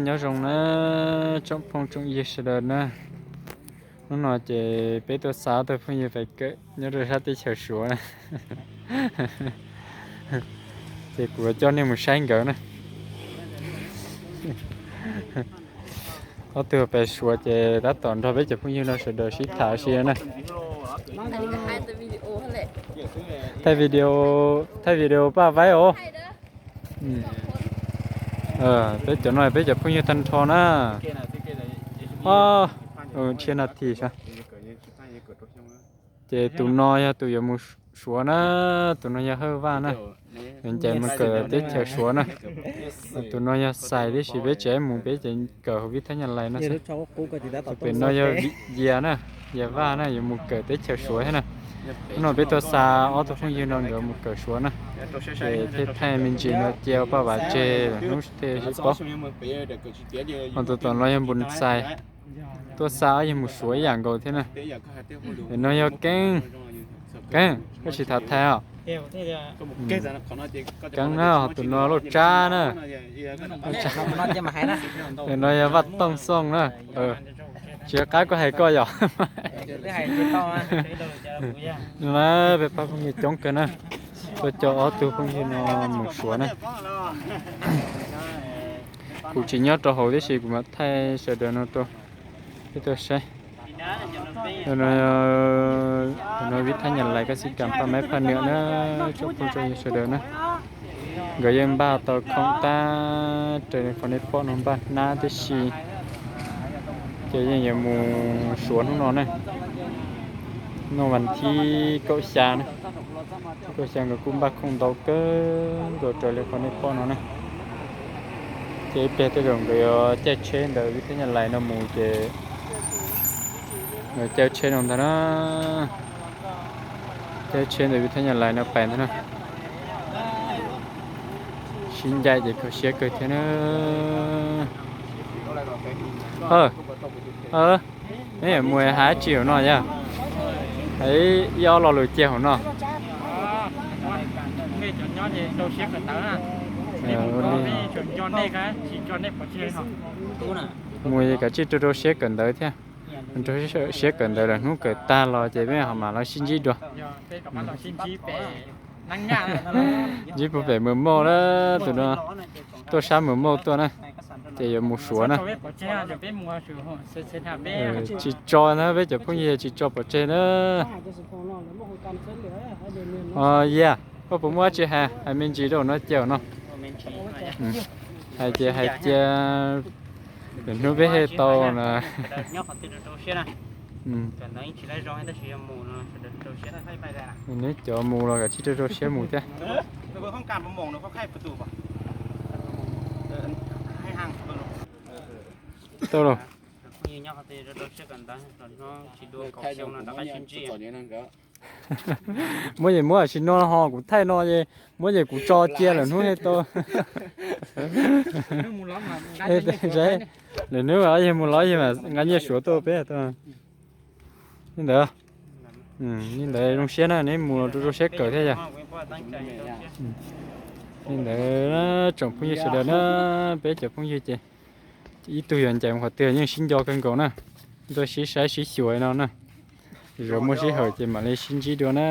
Nyob zoo na tsoom phooj tsoom ywg sawv daws na. Hnub no ces peb tuaj xa ob tug phooj ywg pais kawm nyob rau sab teb chaws Suav na. Ces kuv coj nej mus saib nkawd na. Ob tug pais Suav ces tab tom nrog peb cov phooj ywg no sawv daws sib tham si na. Thaij video, thaij video paj vaib os. Peb cov no peb cov phooj ywg tag nrho na. Dhia nas this. Ces tus no yog tus yuav mus Suav na, tus no yog Hawj Vaj na. Yuav ncaim mus kawm teb chaws Suav na. Tus no yog Xais tib si, peb tsev mus peb ces kawm hauv vib thab Nyab Lais no xwb. Tus pem no yog Yias na, Yias Vaj na, yuav mus kawm teb chaws Suav thiab na. Hnub no peb tuaj xa ob tug phooj ywg no nkawd mus kawm Suav na. Ces thiaj thaij me ntsis no cia ua paj vav tseg lwm hnub thiaj sib paub. Ho tus tom no yog Npus Xais, tuaj xa ob yawg mus Suav ib yam nkaus thiab na. Tus no yog Keeb, Keeb, koj tsis tham Thaib os? Keeb na, ho tus no Lauj Tsab na. Tus no yog Vaj Tooj Xooj na. Tsis qab koj hais koj yom. Peb pab phooj ywg coob kawg na, tuaj coj ob tug phooj ywg no mus Suav na. Kuv tsis nyob rau hauv tib si kuv mam thaij sawv daws no rau peb tuaj saib. No vib thab Nyab Lais koj xib kas phaj maib phaj nwm na, tsoom phooj tsoom ywg sawv daws na. Nkawd yeej npaj tau khoom tag, raws li qhov nej pom no npaj hnab tib si. Ces yeej yuav mus Suav hnub no na. Hnub vas thib kaum xya na, thib kaum xya nkawd kuj npaj khoom ntau kawg nkaus raws li qhov nej pom no na. Ces ib pliag tej zaum nkawd yuav caij tsheb ntawm vib thab Nyab Lais no mus ces nkawd caij tsheb no ntag na. Caij tsheb ntawm vib thab Nyab Lais no pais ntag na. Sib ncaim ces kho siab kawg thiab na. Neb mus hais dab tsi hauv no yog? Hais ib ob lo lus cia hauv no. Mus kav tsij rau rau siab kawm ntawv thiab. Rau siab kawm ntawv lawm hnub kawm tag los ces peb ho mam los sib ntsib dua. Ntsib puag pem Mws Mauj na, tus no tuaj sab Mws Mauj tuaj na, ces yuav mus Suav na. Tsis tso na, peb cov phooj ywg tsis tso pov tseg na. Yog, koj puas muaj dab tsi hais, hais me ntsis rau no cia no. Hais ces hais cia, lwm hnub peb thiaj tau na. Neb cov mus los kav tsij rau rau siab mus thiab. Tau los. Muab ces muab, tam sim no ho kuv thaij no es muab ces kuv tso cia lwm hnub thiaj tau. Lwm hnub yog mus los yog nqa nyiaj Suav tuaj peb tuaj. Li ntawd, li ntawd zoo siab na, neb mus los rau rau siab kawm thiab yog. Li ntawd tsoom phooj ywg sawv daws na, peb cov phooj ywg ces ib tug yuav ncaim mus qhov twg yeej sib nco kawg nkaus na. Tuaj sib saib sib xyuas no na. Zaum muaj sij hawm ces mam li sib ntsib dua na.